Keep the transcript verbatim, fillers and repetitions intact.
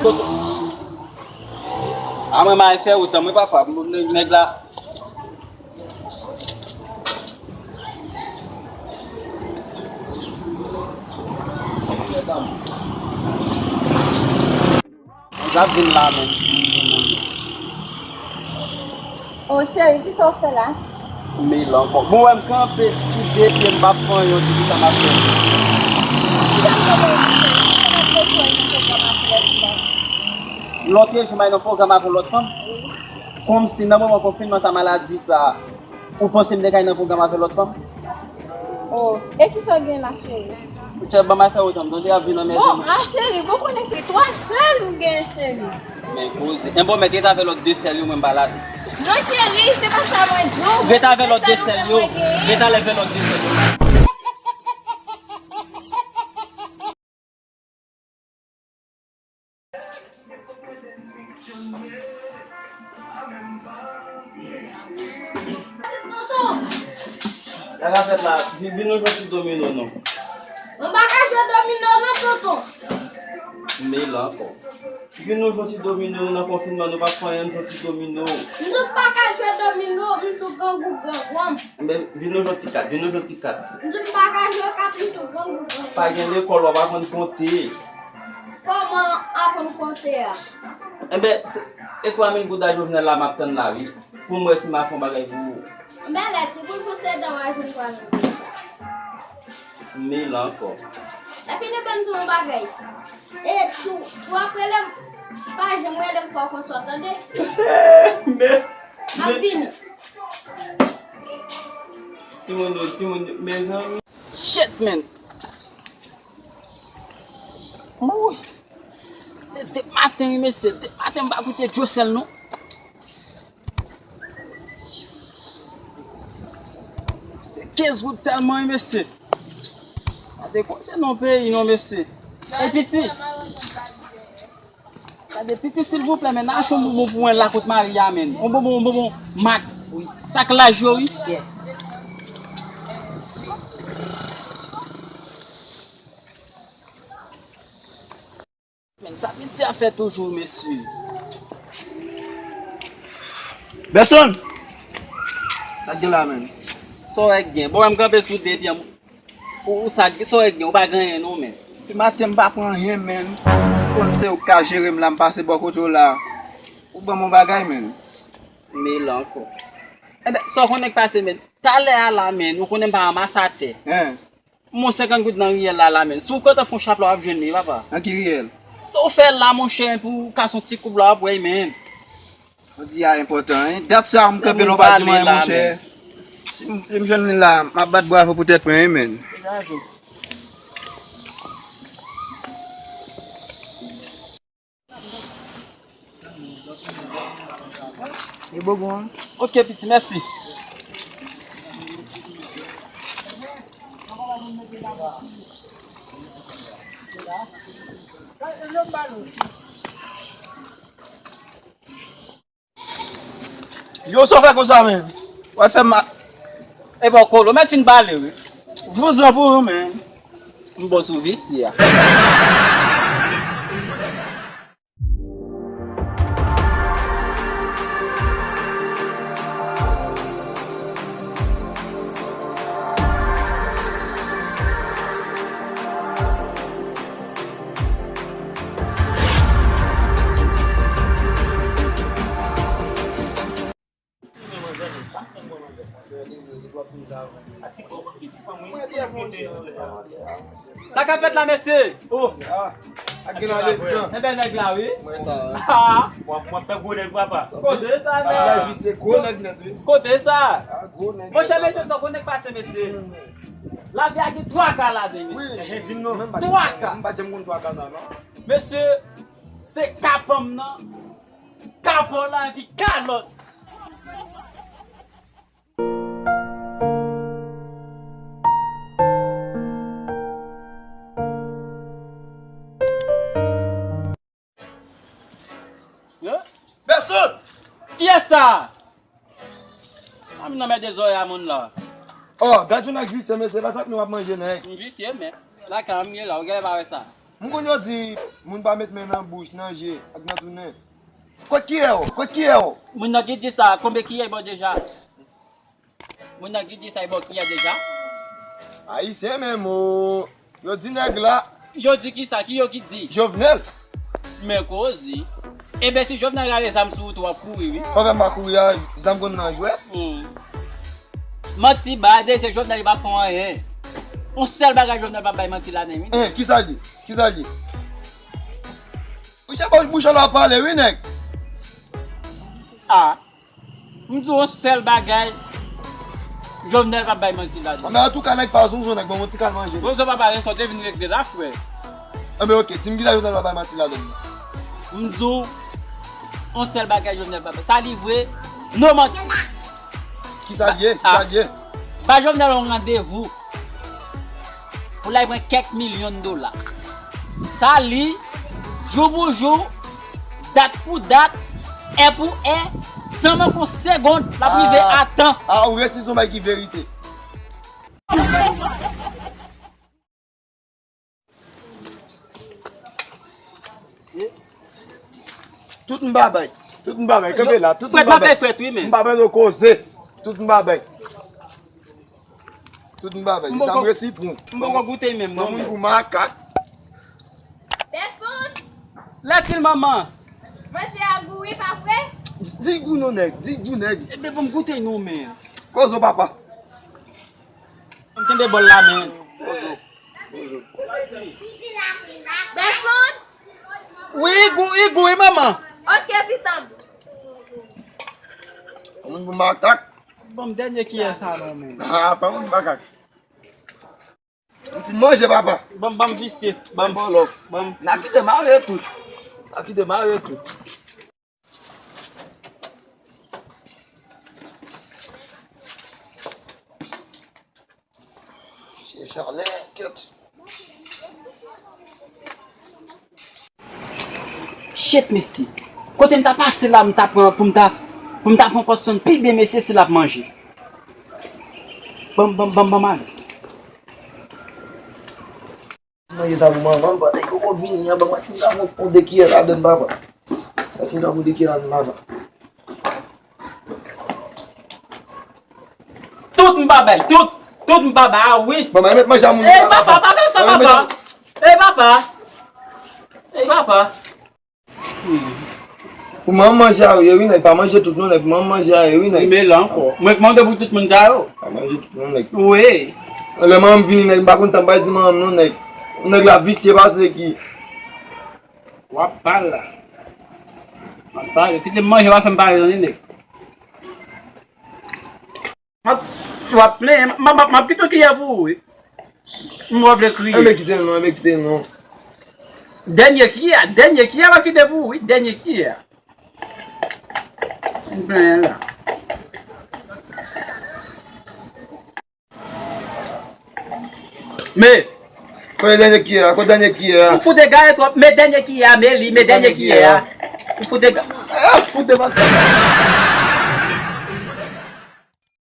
A mwen, m al fè wout lan, mwen, papa, nèg la. Mwen ap vin la menm. O cheri, kisa w fè la? M la ankò. Bon, wè m kanpe sou de pye, m p ap fè anyen, se kisa m ap fè. Kisa w fè la, cheri? Kisa w fè nan pwogram avè lòt fanm? Lòt jou, m al nan pwogram avè lòt fanm? Wi. Kòmsi nan moman konfinman sa, maladi sa, ou panse m te kay nan pwogram avè lòt fanm? Oh, e kisa w gen la, cheri? Chè, ban m al fè wout lan, tande, ap vin anmède mwen. Bon, a cheri, bon konnen se twa sèl ou gen, cheri. Men koze. Enben, mèt rete avè lòt de sèl yo, mwen m pa la. Non, cheri, se pa sa mwen di w. Rete avè lòt de sèl yo. Rete avè lòt de sèl yo. Sa ka fèt la, vin, vin nou jwe ti domino non. Mwen pa ka jwe domino non, tonton. Men la ankò. Vin nou jwe ti domino, nou nan konfinman, nou pa fè anyen, nou jwe ti domino. M di w pa ka jwe domino, m di w grangou grangou. Enben, vin nou jwe ti kat, vin nou jwe ti kat. M di w m pa ka jwe kat, m di w grangou grangou. Pa gen lekòl, w ap aprann konte. Kòman aprann konte a? Enben, se, e twa mil goud a Jovenel la m ap tann la, wi. Pou m wè si m a fè yon bagay pou ou. Enben, lè ti boul pou se dan w a jwenn twa mil goud sa. M la ankò. Lè fini, ban m di w yon bagay. E, tou, tou ap rele m, pa janm rele m fò konsa, tande? Men, m ap vini. Timoun yo, timoun yo, mezanmi. Shit, man. Mwen, se depi maten, wi, mesye. Depi maten, m pa koute Josèl, non. Se kenz goud sèlman, wi, mesye. Gade koze nan peyi, non, mesye. Ey, piti. Gade, piti, silvouplè, men, achte yon bonbon pou mwen la kot Maria, men. Yon bonbon, yon bonbon Max, wi. Sa k laj yo, wi. Men, sa piti a fè toujou, mesye. Bèson! Sa k gen la, men? Sa w wè k gen? Bon, m kanpe sou de pye m. Ou, ou sa, sa w gen, ou pa gen anyen non, men. Depi maten m pa pran anyen, men. M konn se ou k ka jere m la, m pase bò kote w la. Ou ban m yon bagay, men. Men la ankò. Enben, sa w konnen k pase, men. Talè a la, men, ou konnen m pa ranmase atè. Hein? M wè senkant goud nan riyèl la, la, men. Si w kontan fè yon chapla, w ap jwenn li, papa. Nan ki riyèl? Ou fè la, monchè, pou w kase yon ti koub la, w ap wè, men. Ou di a enpòtan, hein? Dat sa m kanpe la, ou pa di m anyen, monchè. Si m, si m jwenn li la, m ap bat bravo pou tèt mwen, wi, men. Degaje w. E bonbon an? Ok, piti, mèsi. Yo, sa w fè konsa, men? W ap fè m a... Epa, w kolo, mèt fin pale, wi. Vouzan pou ou, men. M bon sou visye a. Sa k ap fèt la, mesye? Oh! Ah, ak gen ale pran. Enben, nèg la, wi. Mwen sa. Ah! W ap, w ap fè gwo nèg, papa. Kote sa, men? Ati la vit, se gwo nèg nèt, wi. Kote sa? Ah, gwo nèg. Monchè, mesye, sa gwo nèg pase, mesye. Lavi a gen twa ka ladan, mesye. Wi. Di m non. Twa ka. M pa janm konn twa ka sa, non. Mesye, se ka pa m nan, ka pa w la, epi ka lòt. Bèson! Kiyès sa? A m nan mèt dezòrè a moun la. Oh, gad yon nèg visye, mesye, pa sa k nou ap manje, nèg. M visye, men. Lakay m ye la, ou genlè pa wè sa. M konn yo di, moun pa met men nan bouch, nan je, ak nan tou nen. Kot kiyè w? Kot kiyè w? Moun nan ki di sa, konbyen kiyè l ba w deja? Moun nan ki di sa, l ba w kiyè deja? Ayisyen menm o. Yo di nèg la. Yo di kisa? Ki yo ki di? Jovenel. Men koze. Enben, si Jovenel rale zam sou wout ou, w ap kouri, wi. Papa m pa kouri a, zam konn nan jwèt. Hmm. Manti ba, de se Jovenel li pa fè anyen. Yon sèl bagay Jovenel pa bay manti ladan, wi. Eh, kisa l ye? Kisa l ye? Ou se bouch, bouch w ap pale, wi, nèg. Ah. M di w yon sèl bagay, Jovenel p ap bay manti ladan. Men antouka, nèg pa zonzon, nèg ban m yon ti kal manje. Zonzon pa bay anyen, sa w te vin regle la, frè. Enben, oke, di m kisa Jovenel p ap bay manti ladan. M di w yon sèl bagay Jovenel p ap bay. Sa li vre, no manti. Kisa l ye? Kisa l ye? Ba Jovenel yon randevou pou l al pran kèk milyon dola. Sa li, jou pou jou, dat pou dat, è pou è, san manke yon segonn, l ap rive a tan. Ah, ou resi sou yon bagay ki verite. Tout m pa bay. Tout m pa bay. Kanpe la. Tout m pa bay. Frèt, m ap fè frèt, wi, men. M pa bay no koze. Tout m pa bay. Tout m pa bay. Sa m resi pran. M poko goute menm, non. Moun gou makak. Pèsonn. Lètil manman. Manje a gou, wi, pa vre? Di gou non, nèg. Di gou, nèg. Ebyen, ban m goute non, men. Kozo papa. M kenbe bòl la, men. Pèsonn? Wi, i gou, i gou, wi, manman. Oke, pitan m. Moun pou makak. Ban m dènye kiyè sa non, men. Ah, pa moun makak. M fin manje, papa. Ban m, ban m visye. Ban m. Ban m. N a kite mare tout. N a kite mare tout. Chè chalè, kèt. Shit, mesye. Kote m ta pase la, m ta pran, pou m ta, pou m ta pran pòsyon pi byen, mesye, se l ap manje. Ban m, ban m, ban m, ban m ale. Manje sa pou manman m, pandan l poko vini an, ban m wè si m ka pran yon de kiyè ladann, papa. Èske m ka pran de kiyè ladann, papa? Tout m pa bay, tout, tout m pa bay, a wi. Bon, mwen met manje a moun. Ey, papa, pa fè sa, papa. Ey, papa. Ey, papa. Pou manman manje a yo, wi, nèg, pa manje tout non, nèg, pou manman manje a yo, wi, nèg. Men la ankò. Mwen k mande pou tout moun sa yo. Pa manje tout non, nèg. Wi. Lè manman m vini, nèg, m pa konn sa m pral di manman m non, nèg. Nèg la visye pase ki. W ap pale la. W ap pale. Kite m manje, w ap fè m pale nan li, nèg. W ap, w ap plenyen. M ap, m ap, m ap kite yon kiyè pou ou, wi. M wè w vle kriye. Enben kite l non, enben kite l non. Dènye kiyè, dènye kiyè w ap kite pou ou, wi. Dènye kiyè. M plenyen la. Men. Kote dènye kiyè a? Kote dènye kiyè a? Ou fout egare twòp. Men dènye kiyè a, men li, men dènye kiyè a. Ou fout egare. Ah, fout de mas.